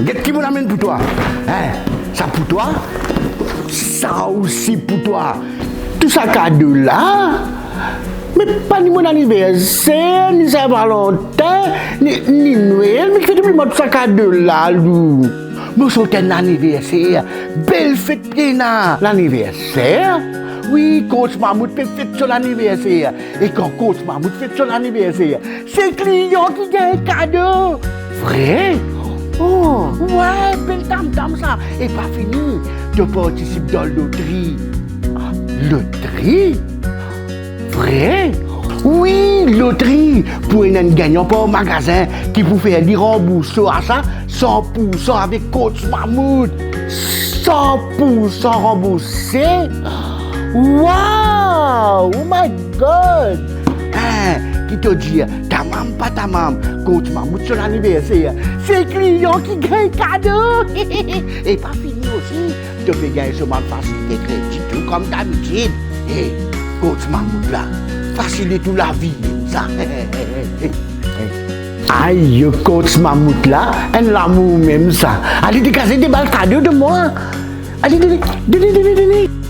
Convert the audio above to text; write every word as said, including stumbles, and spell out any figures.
Get ki mo amenn pou twa. Hein, sa pou twa, sa osi pou twa. Tou sa kado la, me pa ni mo laniverser, ni Sin Valentin, ni, ni Nwel, me ki fer to pe donn mwa tou sa kado la, Lou? Mo swet twa laniverser, bel fet pena. Laniverser? Wi, Coach Mammouth pe fet so laniverser. E kan Coach Mammouth fet so laniverser, se klian ki gagn kado. Vre? Oh, wi, bel tamtam sa. E pa fini, to partisip dan lotri. Lotri? Vre? Wi, lotri pou ena enn gagnan par magazin ki pou fer li ranbours so asa san pou san avek Coach Mammouth. San pou san ranbourse. Wow! Oh my God! Hein, ki to dir, tamam pa tamam, Coach Mammouth so laniverser, se klian ki gagn kado. E pa fini osi, to pe gagn so bann fasilite kredi tou, kom dabitid. Hey, Coach Mammouth la, fasilite ou lavi sa. Ayo, Coach Mammouth la, enn lamour mem sa. Ale degaze, debal kado de mwa. Ale, done, done, done, done.